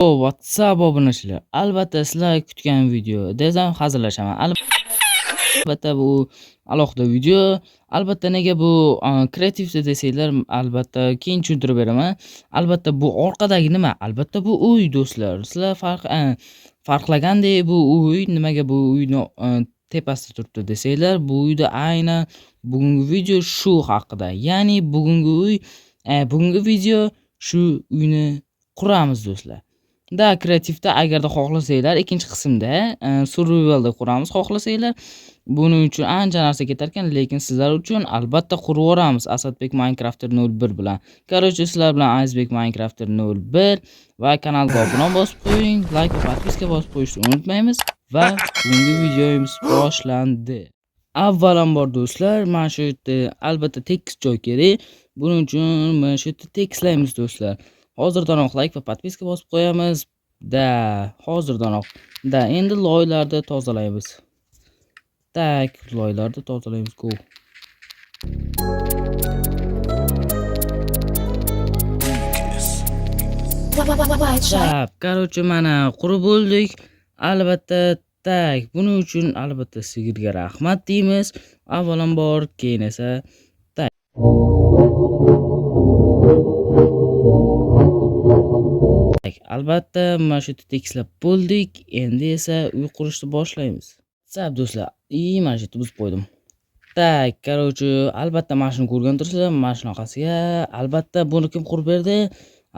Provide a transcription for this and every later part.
WhatsApp obunachilar. Albatta sizlar kutgan video desam hazillashaman. Albatta bu alohida video. Albatta nega bu kreativda desanglar, albatta keyin tushuntirib beraman. Albatta bu orqadagi nima? Albatta bu uy do'stlar. Sizlar farqlagandek bu uy nimaga bu uyni tepasida turibdi desanglar, bu uyda aynan bugungi video shu haqida. Ya'ni bugungi uy, bugungi video shu uyni quramiz do'stlar. Da kreativda agarda xohlasanglar ikkinchi qismda survivalda quramiz xohlasanglar. Buning uchun ancha narsa ketar ekan, lekin sizlar uchun albatta qurib yuboramiz Asadbek Minecrafter 01 bilan. Короче, sizlar bilan Azizbek Minecrafter 01 va kanalga obuna bosib qo'ying, like va podpiska bosib qo'yishni unutmaymiz va bugungi videomiz boshlandi. Avvalambor do'stlar, mana shu yerda albatta tekis joy kerak. Buning uchun mana shu yerda tekislaymiz do'stlar. Hozirdanoq like va podpiska bosib qo'yamiz. Da, hozirdanoq. Da, endi loylarni tozalaymiz. Tak, loylarni tozalaymiz, go. Tak, короче, mana qurib bo'ldik. Albatta, tak, buning uchun albatta sigirga rahmat deymiz. Avvalambor, keyin esa tak. Albatta mana shu yerda tekislab bo'ldik. Endi esa uy qurishni boshlaymiz. Sab do'stlar, mana shu yerda buzib qo'ydim. Tak, короче, albatta mana shuni ko'rgan turibsizlar, mana shunaqasiga. Albatta buni kim qurib berdi?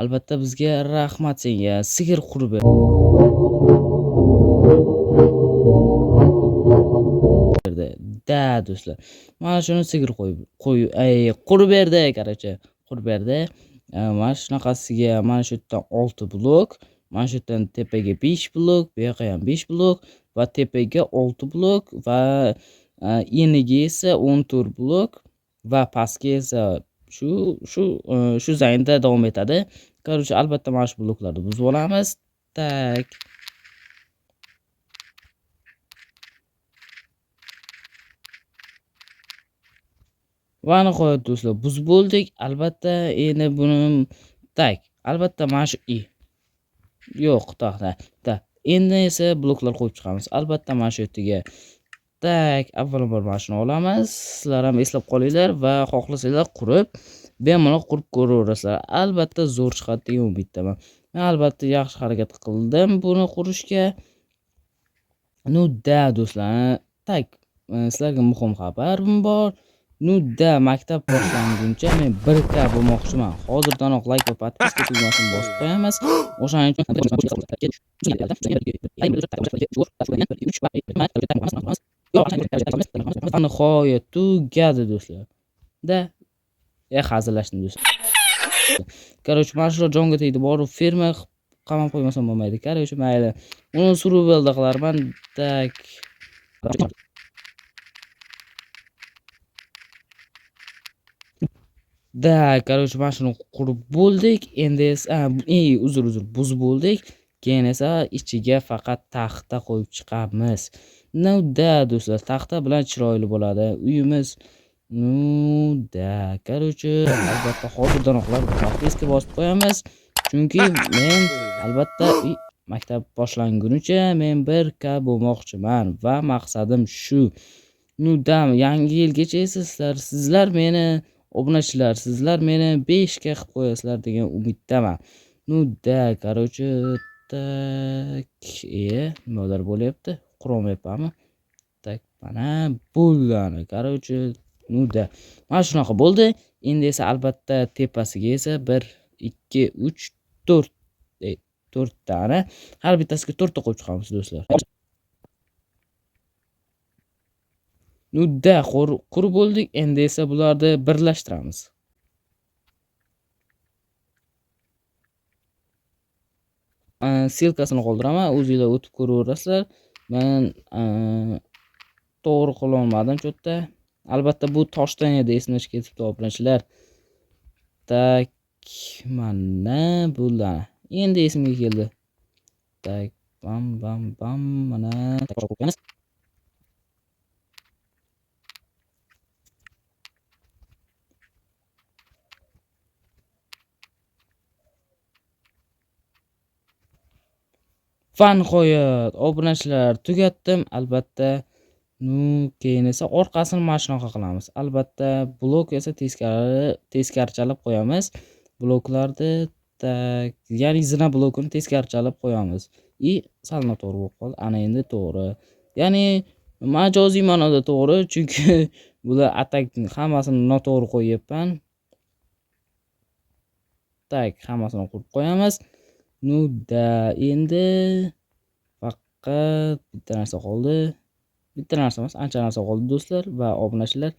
Albatta bizga rahmat senga, sigir qurib berdi. Da do'stlar, mana shuni sigir qo'yib, qurib berdi, короче, qurib berdi. Mana shunaqasiga mana shu yerdan 6 blok, mana shu yerdan tepaga 5 blok, bu yoqqa ham 5 blok va tepaga 6 blok va eniga esa 14 blok va pastga esa shu zaynda davom etadi. Короче, albatta mana shu bloklarni buzib olamiz. Tak. Va nihoyat do'stlar, buzib bo'ldik. Albatta endi buni tak, albatta mana shu yo'q, ta. Endi esa bloklar qo'yib chiqamiz. Albatta mana shu yerga tak, avvalambor mana shuni olamiz. Sizlar ham eslab qolinglar va xohlasanglar qurib, bemalol qurib ko'raverasizlar. Albatta zo'r chiqadi degan umiddaman. Men albatta yaxshi harakat qildim buni qurishga. Nu da do'stlar, tak, sizlarga muhim xabarim bor. Nu da, maktab boshlanguncha men 1K bo'lmoqchiman. Hozirdanoq like va podpiska tugmasini bosib qo'yamiz. O'shaning uchun nihoyat tugadi do'stlar. Da, hazillashdim do'stlar. Короче, mana shular jonga tegdi, borib ferma qamab qo'ymasam bo'lmaydi. Короче, mayli. Uni survivalda qilarman. Tak. Da, короче, mana shuni qurib bo'ldik. Endi esa, uzr, buzib bo'ldik. Keyin esa ichiga faqat taxta qo'yib chiqamiz. Nu da do'stlar, taxta bilan chiroyli bo'ladi uyimiz. Nu da, короче, albatta hozirdanoq podpiska bosib qo'yamiz. Chunki men albatta maktab boshlangunicha men 1K bo'lmoqchiman va maqsadim shu. Nu da, yangi yilgacha esa sizlar meni obunachilar, sizlar meni 5K qilib qo'yasizlar degan umiddaman. Nu da, короче, tak, nimalar bo'lyapti? Qurolmayapmanmi? Tak, mana bo'ldi. Короче, nu da. Mana shunaqa bo'ldi. Endi esa albatta tepasiga esa 1 2 3 4 4 tani, har bittasiga 4 ta qo'yib chiqamiz do'stlar. Nu da, qurib bo'ldik. Endi esa bularni birlashtiramiz. Silkasini qoldiraman, o'zinglar o'tib ko'raverasizlar. Men to'g'ri qila olmadim cho'tta. Albatta bu toshdan edi, esimdan chiqib ketibdi obunachilar. Tak, mana bular. Endi esimga keldi. Tak, bam bam bam, mana qo'yamiz. Va nihoyat obunachilar tugatdim albatta. Nu keyin esa orqasini mana shunaqa qilamiz. Albatta blok esa teskarichalab qo'yamiz. Bloklarni tak, ya'ni zina blokini teskarichalab qo'yamiz. I sal noto'g'ri bo'lib qoldi. Ana endi to'g'ri. Ya'ni majoziy ma'noda to'g'ri, chunki bular atak hammasini noto'g'ri qo'yyapman. Tak, hammasini qurib qo'yamiz. Nu da endi faqat bitta narsa qoldi. Bitta narsa emas, ancha narsa qoldi do'stlar va obunachilar.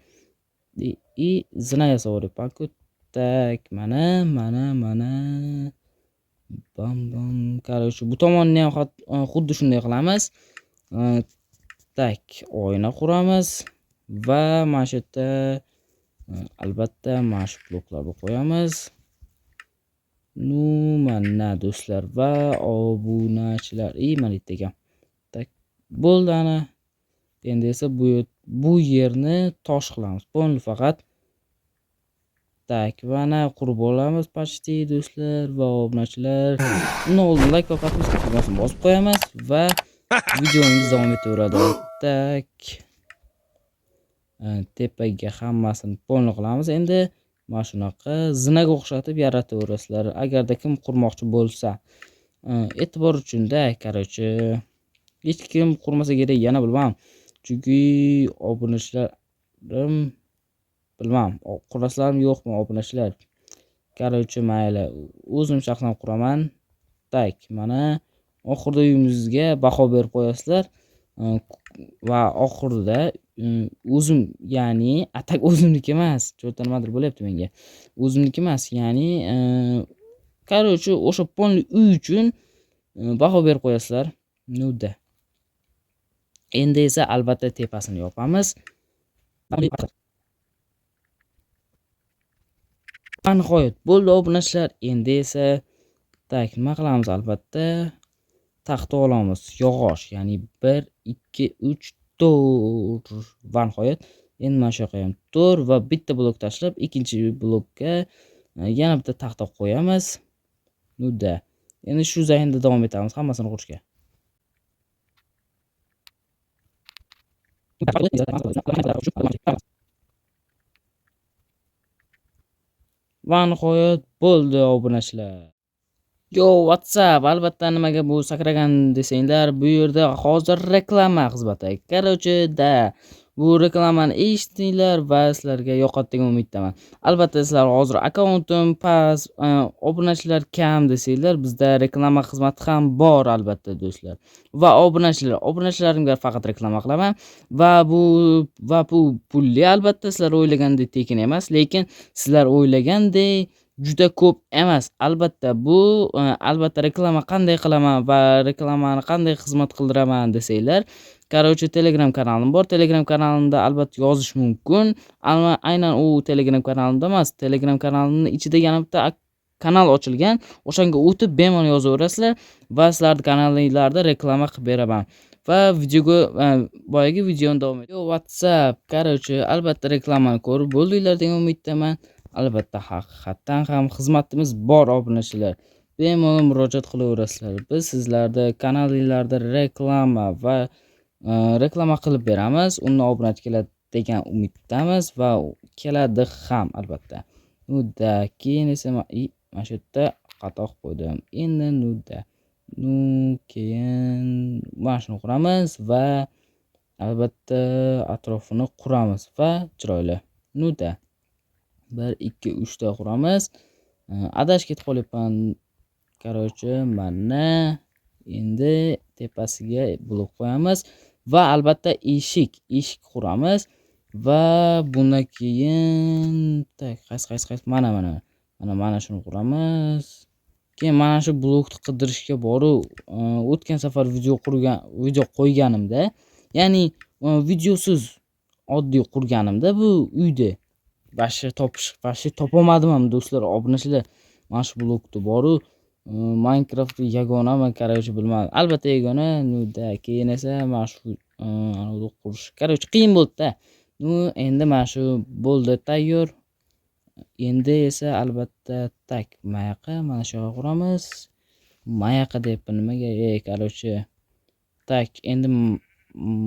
I zina yasab yuboryapman-ku. Tak, mana, mana, mana. Bam bam. Короче, bu tomonni ham xuddi shunday qilamiz. Tak, oyna quramiz va mana shu yerda albatta mana shu bloklarni qo'yamiz. Nu mana do'stlar va obunachilar. I mana yerda ekan. Tak, bo'ldi ana. Endi esa bu yerni tosh qilamiz. Bo'ldi faqat. Tak, mana qurib olamiz почти do'stlar va obunachilar. Undan oldin like va подписка tugmasini bosib qo'yamiz va videomiz davom etaveradi. Tak. Tepaga hammasini polni qilamiz. Endi mana shunaqa zinaga o'xshatib yarataverasizlar. Agarda kim qurmoqchi bo'lsa, e'tibor uchun-da, короче, hech kim qurmasa kerak, yana bilmam. Chunki obunachilarim bilmam, qurasizlarmi yo'qmi obunachilar. Короче, mayli, o'zim shaxsan quraman. Tak, mana oxirida uyimizga baho berib qo'yasizlar. Va oxirida o'zim, ya'ni atak o'zimniki emas, cho'rta nimadir bo'lyapti menga. O'zimniki emas, ya'ni короче, o'sha polni uy uchun baho berib qo'yasizlar. Nu da. Endi esa albatta tepasini yopamiz. Va nihoyat bo'ldi obunachilar. Endi esa tak, nima qilamiz albatta? Taxta olamiz, yog'och, ya'ni 1 2 3 4 va nihoyat endi mana shu yoqqa ham 4 va bitta blok tashlab ikkinchi blokka yana bitta taxta qo'yamiz. Nu da. Endi shu zaynda davom etamiz hammasini qurishga. Va nihoyat bo'ldi obunachilar. Yo, WhatsApp, albatta nimaga bu sakragan desanglar, bu yerda hozir reklama xizmati. Короче, da bu reklamani eshitdinglar va sizlarga yoqadi degan umiddaman. Albatta sizlar hozir akkauntim past, obunachilar kam desanglar, bizda reklama xizmati ham bor albatta do'stlar. Va obunachilar, obunachilarimga faqat reklama qilaman va bu pulli albatta, sizlar o'ylagandek tekin emas, lekin sizlar o'ylagandek juda ko'p emas. Albatta bu albatta reklama qanday qilaman va reklamani qanday xizmat qildiraman desanglar, короче, Telegram kanalim bor. Telegram kanalimda albatta yozish mumkin. Ammo aynan u Telegram kanalimda emas, Telegram kanalimning ichida yana bitta kanal ochilgan. O'shanga o'tib bemalol yozaverasizlar va sizlarning kanalingizlarda reklama qilib beraman. Va videoga boyagi videoni davom et. WhatsApp, короче, albatta reklamani ko'rib bo'ldinglar degan umiddaman. Albatta haqiqatdan ham xizmatimiz bor obunachilar. Bemalol murojaat qilaverasizlar. Biz sizlarda kanalingizlarda reklama va reklama qilib beramiz. Undan obunachi keladi degan umiddamiz va keladi ham albatta. Nuda keyin esa mana shu yerda xato qilib qo'ydim. Endi nuda. Nu keyin mana shuni quramiz va albatta atrofini quramiz va chiroyli. Nuda 1 2 3 ta quramiz. Adash ketib qolyapman. Короче, mana endi tepasiga blok qo'yamiz va albatta eshik quramiz va bundan keyin tak, qaysi mana mana mana shuni quramiz. Keyin mana shu blokni qidirishga borib, o'tgan safar video qo'yganimda, ya'ni videosiz oddiy qurganimda bu uyda vashi topolmadim ham do'stlar, obunachilar. Mana shu blokni boru Minecraft yagonami, короче, bilmadim. Albatta yagona. Nu da keyin esa mana shu qurish, короче, qiyin bo'ldi-da. Nu endi mana shu bo'ldi tayyor. Endi esa albatta tak, mana yoqqa, mana shu yoqqa quramiz. Mayaqa deyapman nimaga? Короче. Tak, endi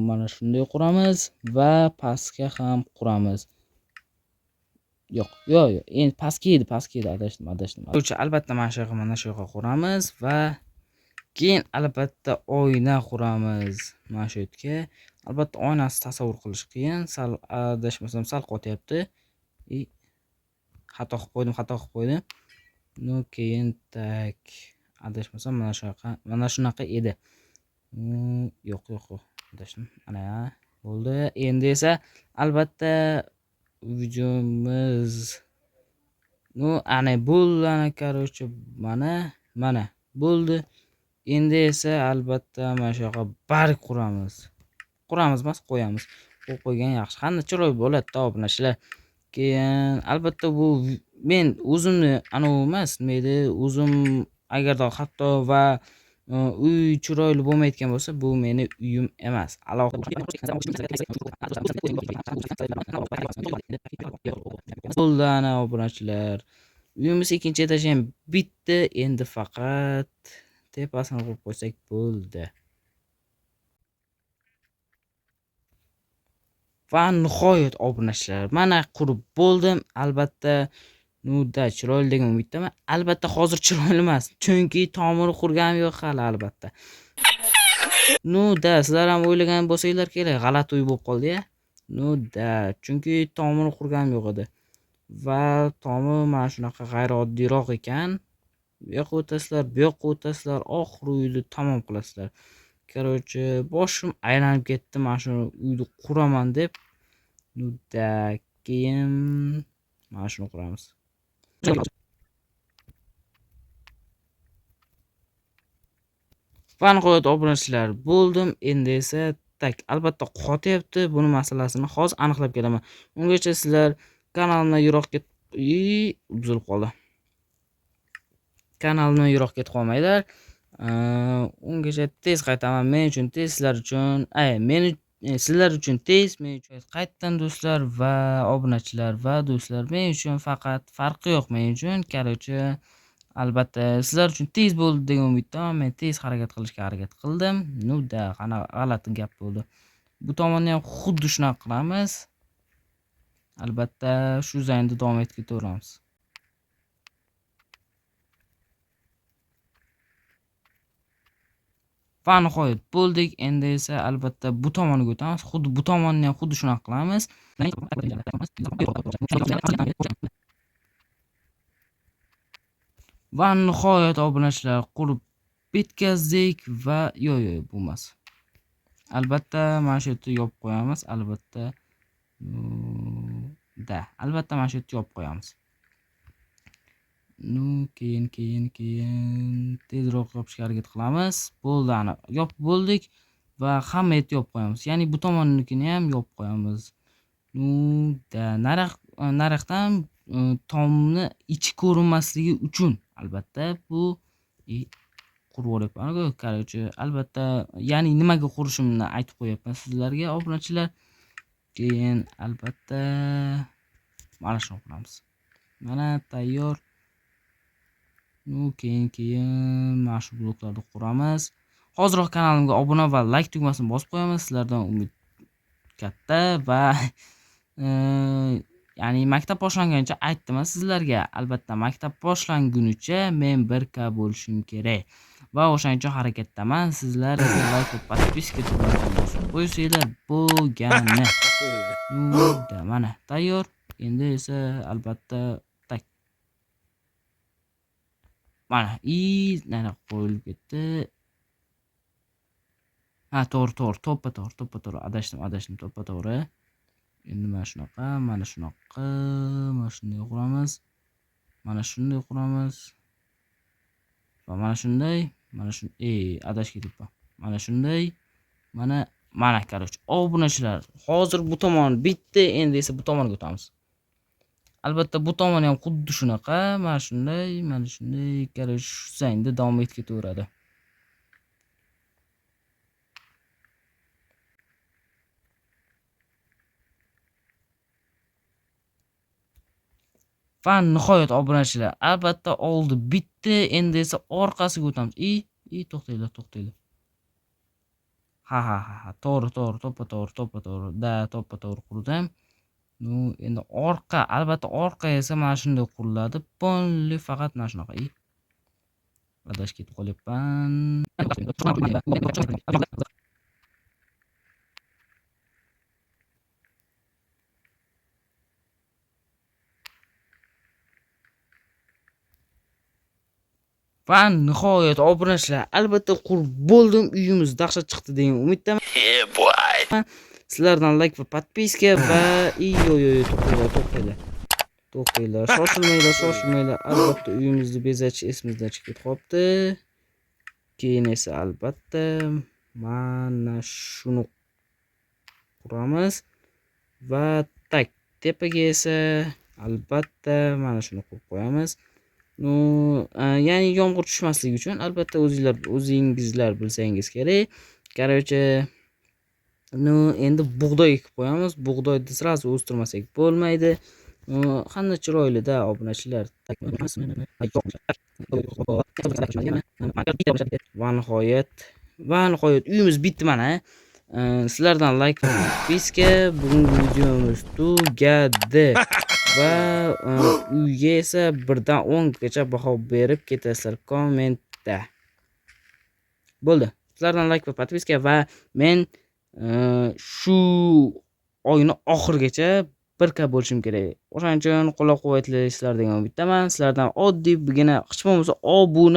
mana shunday quramiz va pastga ham quramiz. Yo'q, yo'q, yo'q. Endi pastga edi, pastga edi. Adashdim, adashdim. Короче, albatta mana shu yoqqa, mana shu yoqqa quramiz va keyin albatta oyna quramiz mana shu yerga. Albatta oynasi tasavvur qilish qiyin. Sal adashmasam sal qotyapti. Xato qilib qo'ydim, xato qilib qo'ydim. No, keyin tak, adashmasam mana shunaqa, mana shunaqa edi. Yo'q, yo'q, yo'q, adashdim. Ana bo'ldi. Endi esa albatta videomiz no, ana bo'ldi, ana короче, mana, mana bo'ldi. Endi esa albatta mana shu yoqqa barg quramiz. Quramiz emas, qo'yamiz. Qo'yib qo'ygan yaxshi. Qanday chiroyli bo'ladi-da obunachilar. Keyin albatta bu men o'zimni anavi emas, nima edi, o'zim agarda hatto va uy chiroyli bo'lmayotgan bo'lsa, bu meni uyim emas. Bo'ldi ana obunachilar. Uyimiz ikkinchi etaji ham bitdi, endi faqat tepasini qurib qo'ysak bo'ldi. Va nihoyat obunachilar, mana qurib bo'ldim. Albatta, nu-da chiroyli degan umiddaman. Albatta hozir chiroyli emas, chunki tomiri qurganim yo'q hali albatta. Nu-da, sizlar ham o'ylagan bo'lsanglar kerak, g'alati uy bo'lib qoldi-ya. Nu-da, chunki tomiri qurganim yo'q edi. Va tomi mana shunaqa g'ayrioddiy-roq ekan. Bu yoqqa o'tasizlar, bu yoqqa o'tasizlar, oxiri uyni tamom qilasizlar. Короче, boshim aylanib ketdi mana shu uyni quraman deb. Nu-da, keyin mana shuni quramiz. Va nihoyat obunachilar, bo'ldim. Endi esa tak, albatta qotyapti. Buni masalasini hozir aniqlab kelaman. Ungacha sizlar kanalimdan yiroq ket, buzilib qoldi. Kanalimdan yiroq ketib qolmanglar. Ungacha tez qaytaman. Men uchun tez, sizlar uchun, meni sizlar uchun tez, men uchun qaytdim do'stlar va obunachilar va do'stlar. Men uchun faqat farqi yo'q men uchun. Короче, albatta sizlar uchun tez bo'ldi degan umiddaman. Men tez harakat qilishga harakat qildim. Nu-da, g'alati gap bo'ldi. Bu tomonni ham xuddi shunaqa qilamiz. Albatta shu zaynda davom etib ketaveramiz. Va nihoyat bo'ldik. Endi esa albatta bu tomoniga o'tamiz. Xuddi bu tomonni ham xuddi shunaqa qilamiz. Va nihoyat obunachilar qurib bitkazdik va yo'q, yo'q, bu emas. Albatta mana shu yerda yopib qo'yamiz. Albatta, da, albatta mana shu yerda yopib qo'yamiz. Nu, keyin, keyin, keyin tezroq yopishga harakat qilamiz. Bo'ldi, ana yopib bo'ldik va hamma yerda yopib qo'yamiz. Ya'ni bu tomonnikini ham yopib qo'yamiz. Nu, da, naraqdan tomni ichi ko'rinmasligi uchun albatta bu qurib olyapman-ku. Короче, albatta, ya'ni nimaga qurishimni aytib qo'yapman sizlarga obunachilar. Keyin albatta mana shuni quramiz. Mana tayyor. Nu, keyin, keyin mana shu bloklarni quramiz. Hoziroq kanalimga obuna va like tugmasini bosib qo'yamiz. Sizlardan umid katta va ya'ni maktab boshlanguncha aytdim sizlarga, albatta maktab boshlangunicha men 1K bo'lishim kerak. Va o'shaning uchun harakatdaman. Sizlar esa like va podpiska tugmasini bosib qo'ysanglar bo'lgani. Nu, da, mana tayyor. Endi esa albatta tak. Mana, nari qo'yilib ketdi. Ha, to'g'ri, to'g'ri, to'ppa to'g'ri, to'ppa to'g'ri. Adashdim, adashdim, to'ppa to'g'ri. Endi mana shunaqa, mana shunaqa, mana shunday quramiz. Mana shunday quramiz. Va mana shunday, mana shu, adashib ketibman. Mana shunday, mana, mana, короче, obunachilar, hozir bu tomon bitdi, endi esa bu tomonga o'tamiz. Albatta bu tomoni ham xuddi shunaqa, mana shunday, mana shunday, короче, shu zaynda davom etib ketaveradi. Va nihoyat obunachilar, albatta oldi bitdi, endi esa orqasiga o'tamiz. I to'xtanglar, to'xtanglar. Ha ha ha ha, to'g'ri, to'g'ri, to'ppa to'g'ri, to'ppa to'g'ri. Da, to'ppa to'g'ri qurdim. Ну, endi orqa, albatta orqa esa mana shunday quriladi. Polli faqat mana shunaqa. I adashib ketib qolyapman. Va nihoyat obunachilar, albatta qurib bo'ldim. Uyimiz dahshat chiqdi degan umiddaman. Sizlardan like va подписка va yo yo yo, to'xtanglar, to'xtanglar. To'xtanglar, shoshilmanglar, shoshilmanglar. Albatta uyimizni bezash esimizdan chiqib ketib qolibdi. Keyin esa albatta mana shuni quramiz va так tepaga esa albatta mana shuni qo'yib qo'yamiz. Ну, ya'ni yomg'ir tushmasligi uchun albatta o'zingizlar bilsangiz kerak. Короче, ну, endi bug'doy ekib qo'yamiz. Bug'doyni сразу o'stirmasak bo'lmaydi. Ну, qanday chiroyli-da obunachilar. Va nihoyat uyimiz bitdi mana. Sizlardan like va подписка. Bugungi videomiz tugadi. Va uyga esa 1 dan 10 gacha baho berib ketasizlar kommentda. Bo'ldi. Sizlardan like va подписка va men shu oyni oxirigacha 1K bo'lishim kerak. O'shaning uchun qo'llab-quvvatlaysizlar degan umiddaman. Sizlardan oddiygina hech bo'lmasa obuna